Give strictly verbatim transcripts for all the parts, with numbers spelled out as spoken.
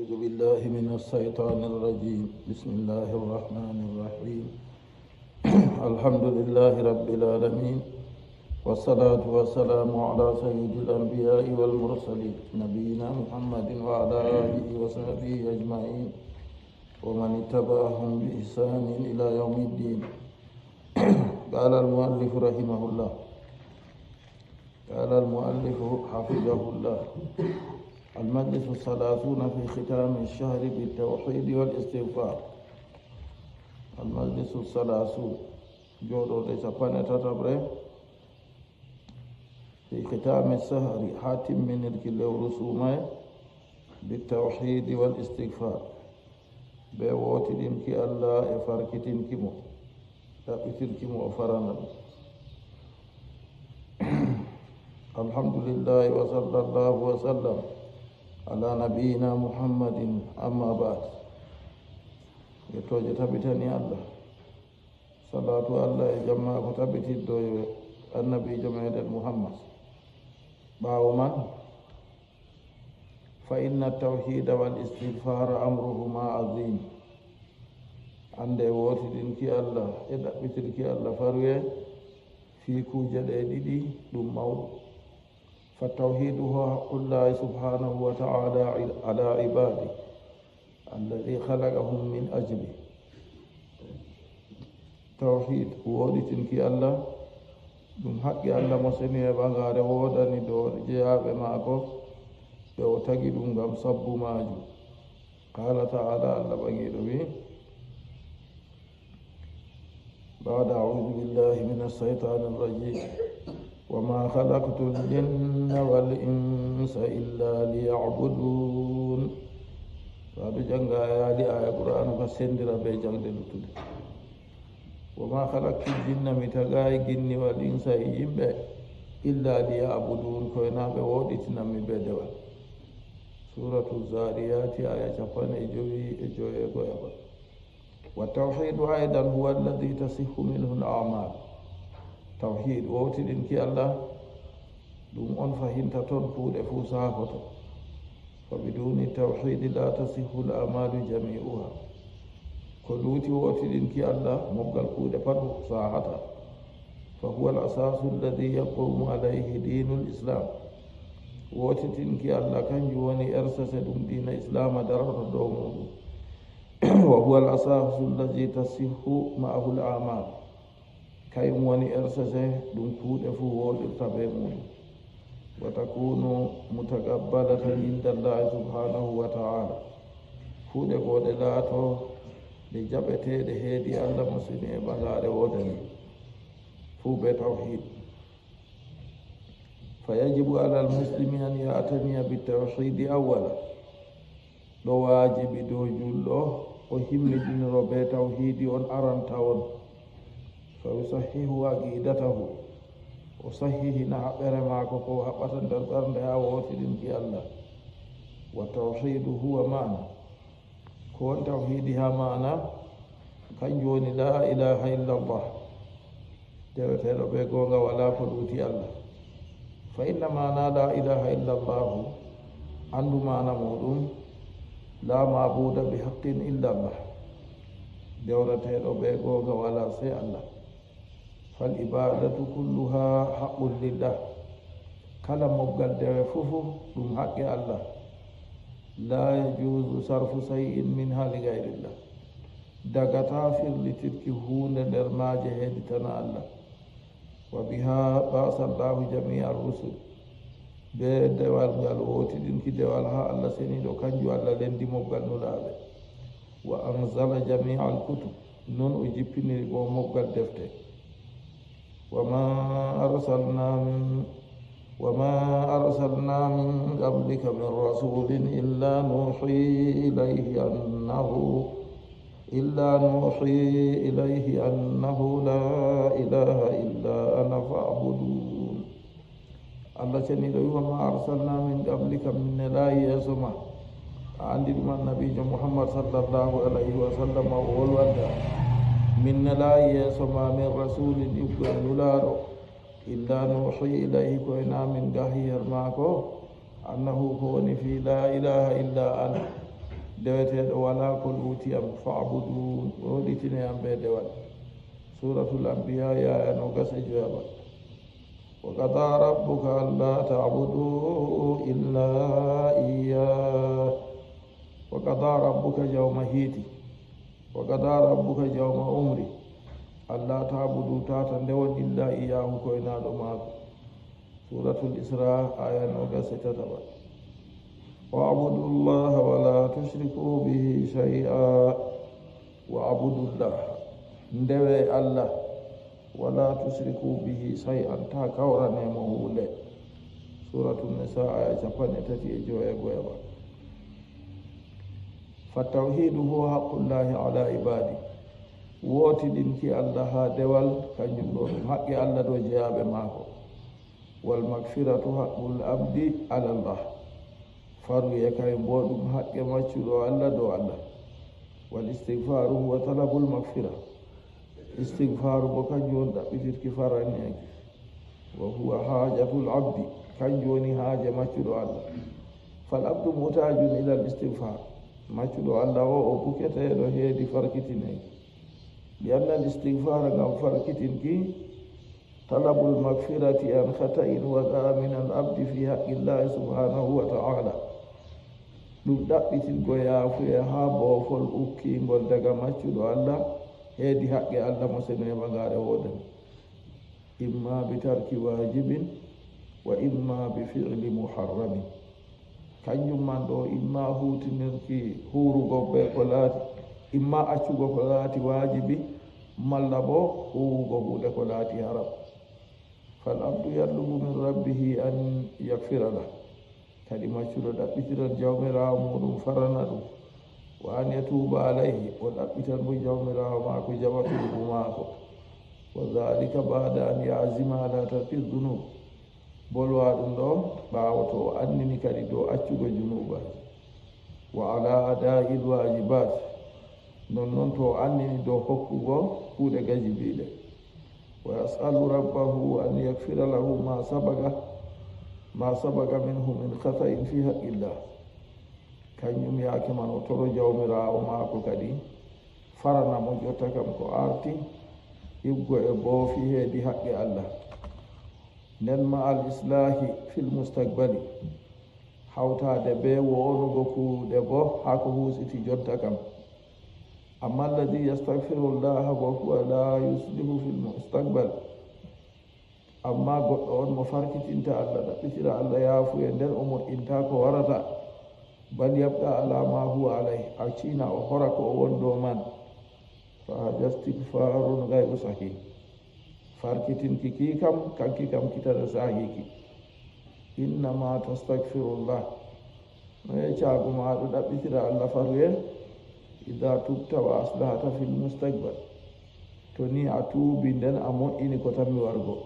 أعوذ بالله من الشيطان الرجيم. بسم الله الرحمن الرحيم. الحمد لله رب العالمين. والصلاة والسلام على سيد الأنبياء والمرسلين نبينا محمد وعلى آله وصحبه أجمعين ومن اتبعهم بإحسان إلى يوم الدين. قال المؤلف رحمه الله. قال المؤلف حفظه الله: المجلس الثلاثون في ختام الشهر بالتوحيد والاستغفار. المجلس الثلاثون، jooɗorde cappanɗe tataɓre, في ختام الشهر, haa timminirki lewru suumaye, بالتوحيد والاستغفار, bee wootiɗinki Allah e farkitinki mo, ɗaɓɓitirki mo o farana ɗum. الحمد لله وصلى الله وسلم على نبينا محمد، أما بعد. Yettooje tabitani Allah, salaatu Allah e jam maako tabitiddo e annabiijo meɗen Muhammad. Ɓaawo man, فإن التوحيد والاستغفار أمرهما عظيم. Annde wootiɗinki Allah e ɗaɓɓitirki Allah faruye fii kuuje ɗe ɗiɗi ɗum mawɗum. فالتوحيد هو حق الله سبحانه وتعالى على عباده الذي خلقهم من أجله. Tawhiid, wooɗitinki Allah, ɗum haqqi Allah mo seni e ɓagaare woodani dow jeyaaɓe maako, ɓe o tagi ɗum ngam sabbu maajum. Qaala ta'aala, Allah ɓaŋiiɗo wi'i, بعد أعوذ بالله من الشيطان الرجيم. وما خلقت الجن والإنس إلا ليعبدون. To aɗo jannga aayaali aaya Qur'aanu ka senndira bee jaŋde luttuɗe. وما خلقت الجن, mi tagaayi jinni, والإنس, e yimɓe, إلا ليعبدون, ko e naa ɓe wooɗitinammi bee dewal. Suuratu Zaariyaati, aaya cappanɗe jowi e joweego e go'o. والتوحيد أيضا هو الذي تصح منه الأعمال. Tawhiid, wootiɗinki Allah, ɗum on fahinta ton kuuɗe fuu saakoto. فبدون التوحيد لا تصح الأعمال جميعها. Ko luuti wootiɗinki Allah, moggal kuuɗe pat saahataa. فهو الأساس الذي يقوم عليه دين الإسلام. Wootiɗinki Allah, kanjum woni ersese ɗum diina Islaama darata dow muuɗum. وهو الأساس الذي تصح معه الأعمال. Kayum woni ersese ɗum kuuɗe fuu wooɗirta bee muuɗum. وتكون متقبلة عند الله سبحانه وتعالى. Kuuɗe goo ɗe laato ɗe jaɓeteeɗe heedi Allah mo seni e ɓagaare woodani fuu bee tawhiid. فيجب على المسلم أن يعتني بالتوحيد أولا. Ɗo waajibi dow juulɗo o himmidinoro bee tawhiidi on aranta on. فيصحح عقيدته. O sahihina haɓɓere maako ko o haɓɓata nder ɓernde haa wootiɗinki Allah. والتوحيد هو معنى. Ko woni tawhiidi haa maana? Kanjum woni لا إله إلا الله. Deweteeɗo bee goonga walaa ko luuti Allah. فإن معنى لا إله إلا الله, anndu maana muuɗum, لا معبود بحق إلا الله. Dewreteeɗo bee goonga walaa sey Allah. فالعبادة كلها حق لله. Kala moggal dewe fuu ɗum haqqe Allah. لا يجوز صرف شيء منها لغير الله. Dagataa firlitirki huunde nder maaje heeditana Allah. وبها بعث الله جميع الرسل. Bee dewal ngal wootiɗinki dewal haa Allah seniiɗo, kanjum Allah lendi moggal nulaaɓe. وأنزل جميع الكتب. Non o jippiniri boo moggal defte. وما أرسلنا من وما أرسلنا من قبلك من رسول إلا نوحي إليه أنه إلا نوحي إليه أنه لا إله إلا أنا فاعبدون. Allah ceniiɗo wi'i, وما أرسلنا من قبلك, min nelaayi yeeso ma. A anndi ɗum, annabiijo Muhammad sallallahu alayhi wa sallam, o wolwanta. Min nelaayi yeeso ma, من رسول, iggo e nulaaɗo. إلا نوحي إليه, ko e naa min ngahyi her maako, أنه, ko woni fii, لا إله إلا أنا, Deweteeɗo walaa ko luuti am, fa'budun, woɗɗitine am bee dewal. Suuratul Anbiyaa, aaya noogas e joyaɓal. Wa qadaa rabbuka allaa ta'budu illaa iyyaah. Wa qadaa rabbuka, jawma hiiti. Wa qadaa rabbuka, jawma umri. Allaa ta'budu, tata ndewon, illaa iyyaahu, ko e naaɗo maako. Suuratul Israa, aaya noogas e tataɓal. Wa'budu llaaha wa laa tushriku bihi shay'aa. Wa'budu llaaha, ndewe Allah, wa laa tushriku bihi shay'an, taa kawrane mo huunde. Suuratul Nisaa, aaya cappanɗe tati e joweego e go'oɓal. Fa tawhiidu huwa haqqu llaahi alaa ibaadi. Wootiɗinki Allah haa dewal, kanjum ɗo ɗum haqqe Allah dow jeyaaɓe maako. Wal magfiratu haqqul abdi ala llah. Faruye kay boo ɗum haqqe maccuɗo Allah dow Allah. Wal istigfaaru huwa talabul magfira. Istigfaaru bo kanjum woni ɗaɓɓitirki faranyeeki. Wa huwa haajatul abdi, kanjum woni haaje maccuɗo Allah. Fal abdu muhtaajun ilal istigfaar. Maccuɗo Allah o, o buketeeɗo heedi farkitineeki. Li anna al istigfaara, ngam farkitinki, talabul magfirati an khata'in waqa'a min al abdi fi haqqi llahi subhanahu wa ta'ala. Ɗum ɗaɓɓitirgo yaafuye haa boofol ukkiingol daga maccuɗo Allah, heedi haqqe Allah mo seno heɓa ngaare woodani. Imma bi tarki waajibin, wa imma bi fi'li muharramin. Kanjum man ɗo, imma huutinirki huurugo bee ko laati, imma accugo ko laati waajibi, malla bo huuwugo huunde ko laati haram. Fal abdu yatlubu min rabbihi an yakfira lah. Kadi maccuɗo ɗaɓɓitiran Jawmiraawo muuɗum farana ɗum, wa an yatuuba alayhi, o ɗaɓɓitan bo Jawmiraawo maako jaɓa tuubu maako. Wa dhaalika ba'da an ya'zima ala tarki dhunub. Bolwa ɗum ɗo ɓaawo to o annini kadi dow accugo junuubaaji. Wa ala adaa'il waajibaat. Nonnon to o annini dow hokkugo kuuɗe gajibiiɗe. Wa yas'alu rabbahu an yakfira lahu ma sabaqa, ma sabaqa minhu min khata'in fi haqqillah. Kanjum yaake man o toro Jawmiraawo maako kadi farana mo jotta kam ko arti, higgo e boofi heedi haqqe Allah. Nden ma al islaahi fil mustaqbali, hawtaade bee wo'onugo kuuɗe bo haa ko huusiti jonta kam. Amma alladhi yastaghfiru llaha wa huwa la yuslihu fil mustaqbal. Amma goɗɗo on mo farkitinta Allah, ɗaɓɓitira Allah yaafuye nden o moƴƴinta ko warata, bal yabqa ala ma huwa alayh, a ciina o hora ko o won dow man. Fa haja istigfarun ghayru sahih. Farkitinki ki kam, kanki kam kitana sahiki. Innama tastagfirullah. Noye caago ma aɗo ɗaɓɓitira Allah faruye? Idha tubta wa aslahta fil mustaqbal. To ni a tuubi nden a moƴƴini ko tammi wargo.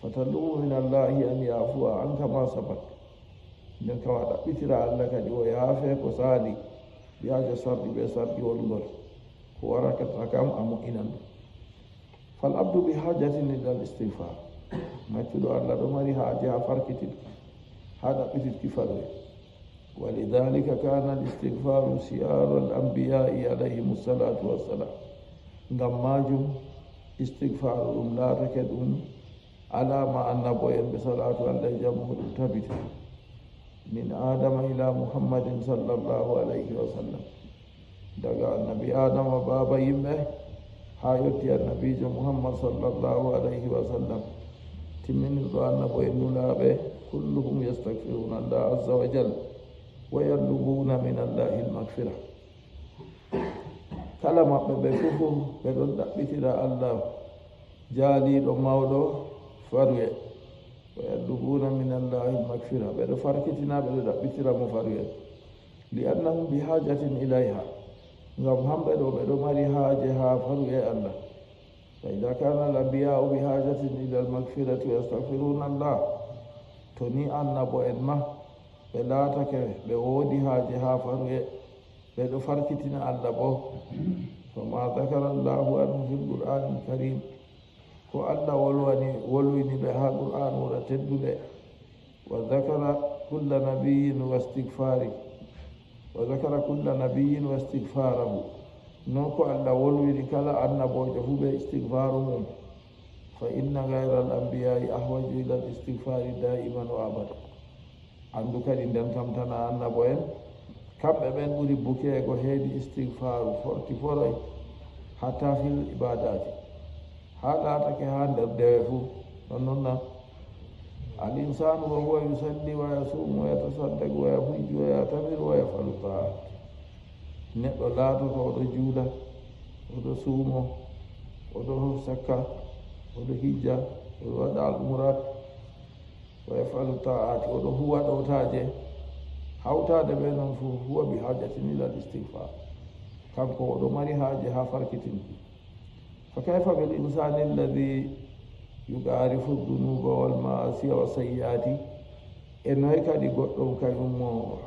Fatallubu min Allahi an yafuwa anka ma sabak. Nden kam a ɗaɓɓitira Allah kadi o yaafe ko saali. Yaajo sarɗi be sarɗiwol ngol. Ko warata kam a moƴƴinan ɗum. Fal abdu bi hajatin ila al istigfar. Maccuɗo Allah ɗo mari haaje haa farkitin, haa ɗaɓɓitirki faruye. Wa lidhalika kana al istigfaru shi'aru al anbiya'i alayhimu salatu wassalam. Ngam maajum istigfaru ɗum laatake ɗum alaama annabo'en ɓe salaatu Allah e jam muɗum tabiti. Min Adama ila Muhammadin sallallahu alayhi wa sallam. Daga annabi Adama baaba yimɓe haa yotti annabiijo Muhammad sallallahu alayhi wa sallam. Timminirɗo annabo'en nulaaɓe kulluhum yastagfiruna Allah azza wa jal wa yatlubuna min Allahi al magfira. Kala maɓɓe ɓe fuu ɓe ɗon ɗaɓɓitira Allah jaaliiɗo mawɗo faruye. Wa yatlubuna min Allahi al magfira. Ɓe ɗo farkitina, ɓe ɗo ɗaɓɓitira mo faruye. Li annahum bi hajatin ilayha. Ngam hamɓe ɗo ɓe ɗo mari haaje haa faruye Allah. Fa idha kana al anbiya'u bi hajatin ila al magfirati wa yastaghfiruna Allah. To ni annabo'en ma ɓe laatake ɓe woodi haaje haa faruye, ɓe ɗo farkitina Allah bo. Fa ma dhakara Allahu anhu fil Qur'anil Karim. Ko Allah wolwani, wolwini ɓe haa Qur'anuura teddunde. Wa dhakara kulla nabiyyin wa istigfari. وذكر كل نبي واستغفاره. No ko Allah wolwiri kala annaboojo fu be istigfaaru mum. فإن غير الأنبياء أحوج إلى الاستغفار دائما وأبدا. Anndu kadi nden kam tana annabo en, kamɓe ɓen ɓuri bukeego heedi istigfaaru forti foroy, حتى في العبادات. Haa laatake haa nder dewe fu, non non na. الإنسان وهو يصلي ويصوم ويتصدق ويحج ويعتمر ويفعل الطاعات. Neɗɗo laatoto oɗo juula, oɗo suumo, oɗo sakka, oɗo hijja, oɗo waɗa al'umrat, ويفعل الطاعات, oɗo huwa ɗowtaaje, hawtaade ɓe non fu, هو بحاجة إلى الاستغفار. Kanko oɗo mari haaje haa farkitinki. فكيف بالإنسان الذي يقارف الذنوب والمعاصي والسيئات؟ E noy kadi goɗɗo kañum mo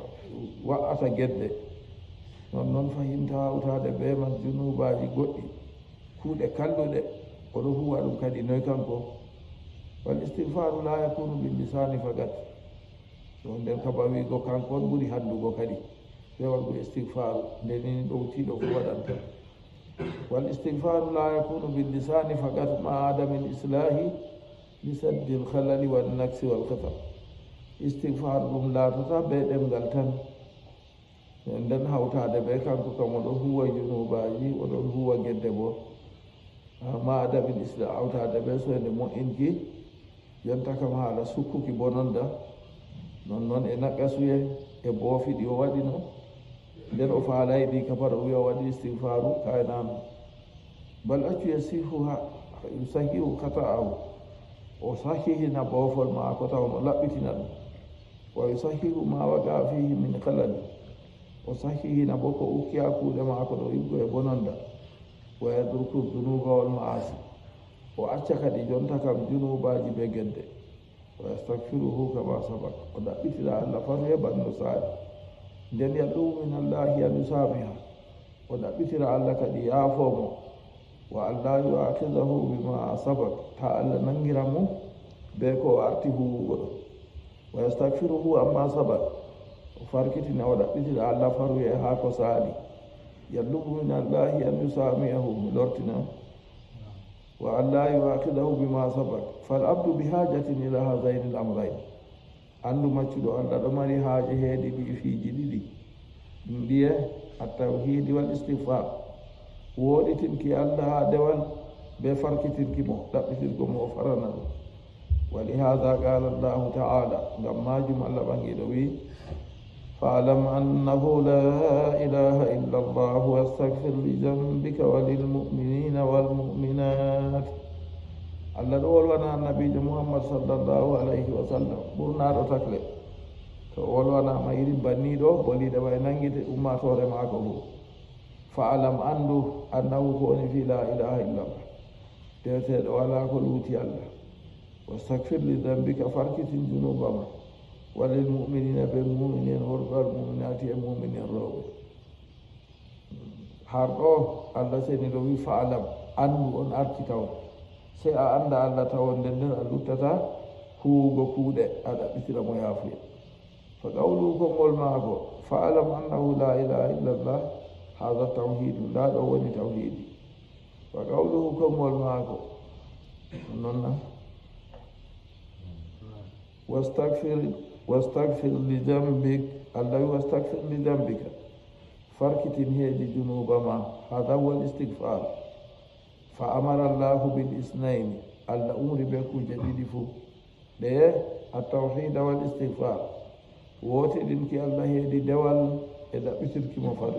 wa'ata gedde, non non fahinta hawtaade be man junuubaaji goɗɗi, kuuɗe kalluɗe, oɗo huwa ɗum kadi noy kanko? والاستغفار لا يكون باللسان فقط. Ɗon nden kaba wiigo kanko on ɓuri hanndugo kadi. Ɓe waɗgo istigfaaru, nde ni ɗowtiiɗo fu waɗanta. والاستغفار لا يكون باللسان فقط مع عدم الإصلاح لسد الخلل والنقص والخطأ. Istigfaaru ɗum laatata be ɗemngal tan. Nden hawtaade be kanko kam oɗo huwa junuubaaji, oɗon huwa gedde bo. مع عدم الإصلاح, hawtaade be soyde mo'inki, jonta kam haala sukkuki bononda, non non e naqasuye, e boofi ɗi o waɗino, nden o faalay ɗi ka far o wi'a o waɗi istigfaaru, kaynano. بل accu يصحح، يصحح خطأه, o sahihina boofol maako taw no laɓɓitina ɗum. ويصحح ما وقع فيه من خلل, o sahihina bo ko ukki ha kuuɗe maako ɗo iggo e bononda. ويترك الذنوب والمعاصي, o acca kadi jonta kam junuubaaji be gedde. ويستغفره كما سبق, o ɗaɓɓitira Allah far he banno saali. Nden يطلب من الله أن يسامحه, o ɗaɓɓitira Allah kadi yaafoo mo. وأن لا يؤاخذه بما سبق, taa Allah nangira mo be ko o arti huwugo ɗo. ويستغفره عما سبق, o farkitina o ɗaɓɓitira Allah far he haa ko saali. يطلب من الله أن يسامحه, mi lortina. وأن لا يؤاخذه بما سبق. فالعبد بحاجة إلى هذين الأمرين. Anndu maccuɗo Allah ɗo mari haaje heedi ɗi fiiji ɗiɗi. Ɗum ɗiye? التوحيد والاستغفار. Wooɗitinki Allah haa dewal be farkitinki mo, ɗaɓɓitirgo mo o farana ɗum. ولهذا قال الله تعالى, ngam maajum Allah ɓaŋgiiɗo wi'i, فاعلم أنه لا إله إلا الله واستغفر لذنبك وللمؤمنين والمؤمنات. Allah ɗo wolwana annabiijo Muhammad sallallahu alayhi wa sallam, ɓurnaaɗo takle. To o wolwanaama irin banni ɗo, boliiɗe may nanngite ummaatoore maako fuu. فاعلم, anndu, أنه ko woni fii لا إله إلا الله. Deweteeɗo walaa ko luuti Allah. واستغفر لذنبك, farkitin junuuba ma. وللمؤمنين, be muumini en worɓe, والمؤمنات, e muumini en rewɓe. Har ɗo Allah seniiɗo wi'i, فاعلم, anndu, on arti tawon. Sey a annda Allah tawon, nden nden a luttata huuwugo kuuɗe, a ɗaɓɓitira mo yaafuye. فقوله, konngol maako, فاعلم أنه لا إله إلا الله, هذا التوحيد, ndaa ɗo woni tawhiidi. وقوله, konngol maako, non na? واستغفر، واستغفر لذنبك, Allah wi'i, واستغفر لذنبك, farkitin heedi junuuba ma, هذا هو الاستغفار. فأمر الله بالاثنين, Allah umri be kuuje ɗiɗi fuu. Ɗeye? التوحيد والاستغفار. Wootiɗinki Allah heedi dewal e ɗaɓɓitirki mo far.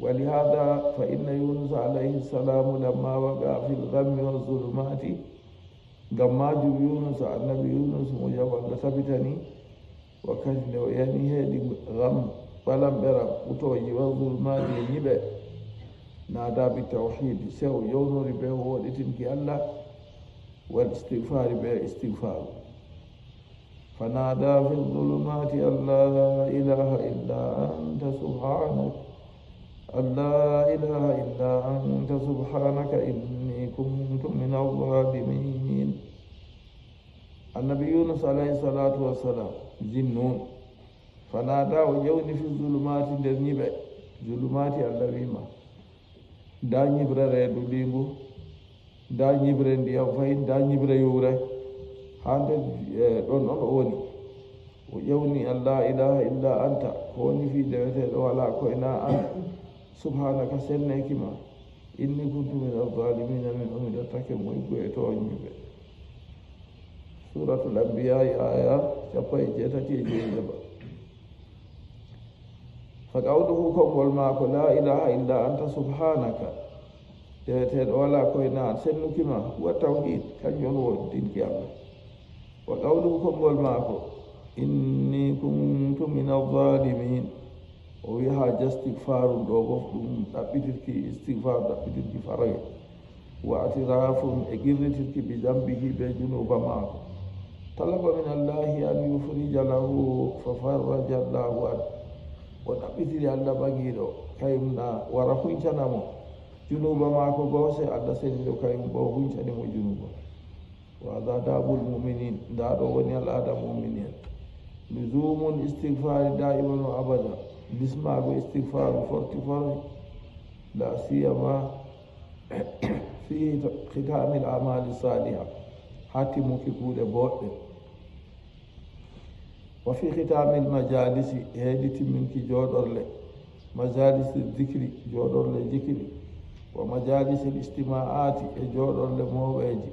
ولهذا فإن يونس عليه السلام لما وقع في الغم والظلمات, ngam maajum Yunusa, annabi Yunus, mo jam Allah tabitani, wakkati nde o yani heedi gam, ɓalamɓeram, utooji, والظلمات, e ñiiɓe, نادى بالتوحيد, sey o yownori be wooɗitinki Allah, والاستغفار, be istigfaaru. فنادى في الظلمات أن لا إله إلا أنت سبحانك، أن لا إله إلا أنت سبحانك إني كنت من الظالمين. Annabi Yunus alayhi salaatu wa salaam, Zi Nuun, Fanada, o ƴewni, fi zulumaati, nder ñiɓe. Zulumaati, Allah wiima, nda ñiɓre reedu lingu, nda ñiɓre ndiyam fayin, nda ñiɓre yowre. Haa nder, eh, ɗon on o woni. O ƴewni, an la ilaha illa anta, ko woni fii deweteeɗo walaa ko hinaa an. Subhanaka, senneeki ma. Inni kuntu min azzalimina, min o mi laatake moy e tooñuɓe. Suratul Anbiya, aya cappo e jeetati e jeeɗiɗi. Fa qawluhu, konngol maako, la ilaha illa anta subhanaka, deweteeɗo walaa ko hinaa an, sennuki ma, huwa tawhid, kanjum on woodinki Allah. Wa qawluhu, konngol maako, inni kuntu min azalimin, o wi'i haa jastigfaru ɗo fof ɗum ɗaɓɓitirki, istigfaru ɗaɓɓitirki faroyo. Wa atirafun, e qirritirki, bi zambihi, be junuuba maako. Talaba min Allahi an yufrija lahu, fa farraja Allahu an. O ɗaɓɓitiri Allah bagiiɗo, kayum na wara huncana mo junuuba maako goo, sey Allah seniiɗo kayum boo huncani mo junuuba. Wa hada dabul mu'minin, ndaa ɗo woni al'aada mu'mini en. Luzumul istigfari da'iman wa abada, lismaago istigfaru forti foroy, la siyama fi khitaamil a'maali saaliha, haa timmuki kuuɗe booɗɗe. Wa fi khitaamil majaalisi, heedi timminki jooɗorle, majaalisi zikri, jooɗorle zikri, wa majaalisil ijtimaa'aati, e jooɗorle mooɓeeji.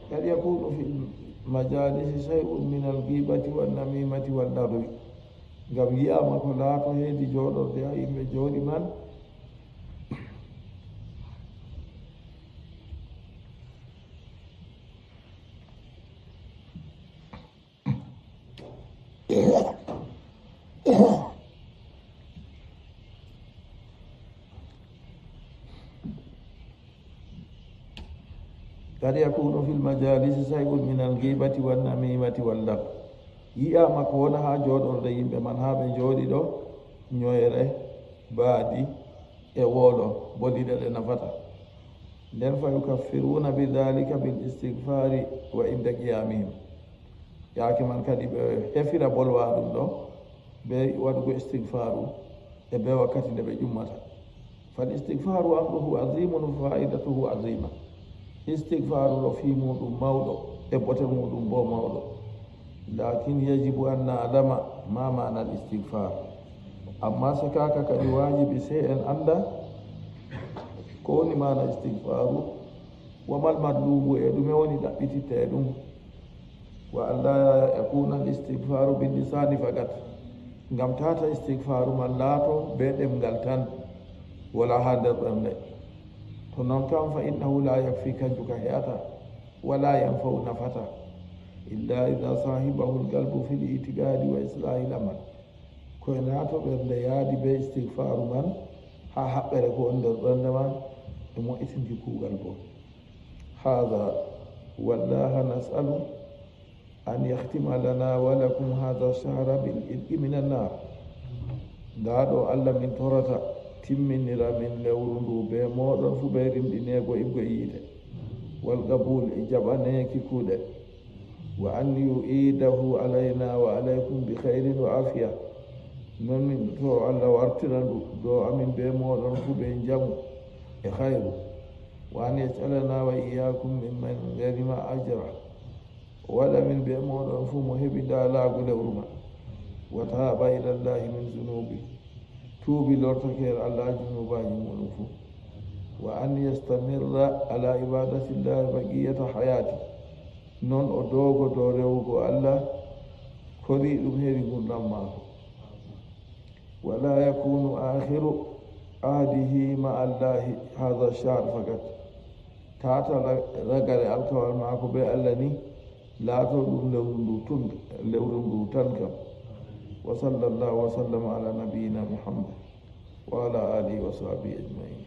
Qad yakuunu fil majaalisi shay'un minal giibati wan namiimati wal laghwi. Ngam yi'aama ko laato heedi jooɗorde haa yimɓe jooɗi man, qad yakuunu fil majaalisi shay'un minal giibati wan namiimati wal laghwi. Yi'aama ko wona haa jooɗorde yimɓe man, haa ɓe njooɗi ɗo, ñoyre, baadi, e woolo, boliiɗe ɗe nafataa. Nden fa yukaffiruuna bi dhalika bil istigfaari wa inda qiyaamihim. Yaake man kadi ɓe hefira bolwaa ɗum ɗo, be waɗugo istigfaaru, e be wakkati nde ɓe ƴummata. Fal istigfaaru amruhu azimun wa faa'idatuhu azima. Istigfaaru ɗo fii muuɗum mawɗo, e bote muuɗum boo mawɗo. Lakin yajibu an na'lama ma ma'anal istigfaar. Amma sekaaka kadi waajibi sey en annda ko woni maana istigfaaru, wa mal matlubu, e ɗume woni ɗaɓɓitittee ɗum. Wa an laa yakuuna al istigfaaru bil lisaani faqat. Ngam tata istigfaaru man laato be ɗemngal tan, wala haa nder ɓernde. To non kam, fa innahu laa yakfi, kanjum ka he'ata, wala yanfa'u, nafata, illa ida saahibahu al qalbu fil itiqaadi wa islaahil amal. Ko e naato ɓernde yaadi be istigfaaru man, haa haɓɓere ko woni nder ɓernde man, e mo'itinki kuugal boo. Haada, wallaha nas'alu an yahtima lana wa lakum haada shahra bil itqi min annar. Ndaa ɗo Allah min torata, timminira min lewru ndu be mooɗon fuu be rimɗineego iɓgo yiite. Wal qabul, e jaɓaneeki kuuɗe. Wa an yu'idahu alayna wa alaykum bi khayrin wa afiya. Non min to Allah wartira ndu dow amin be mooɗon fuu be njamu e khayru. Wa an yaj'alana wa iyyakum mimman ghanima ajra. O waɗa min be mooɗon fuu mo heɓi daalaagu lewru man. Wa taaba ila Allahi min zunubi. Tuubi lortake Allah junuubaaji muuɗum fuu. Wa an yastamirra ala ibadatillahi baqiyata hayati. Non o doogo dow rewugo Allah, kori ɗum heri ngurndan maako. Wala yakunu akhiru ahdihi ma Allahi hadha shahr faqat. Tata ra-, ragare alkawal maako be Allah ni, laato ɗum lewru ndu tun, lewru ndu tan kam. Wa sallallahu wa sallama ala nabiyyina Muhammad wa ala alihi wa sahbihi ajma'in.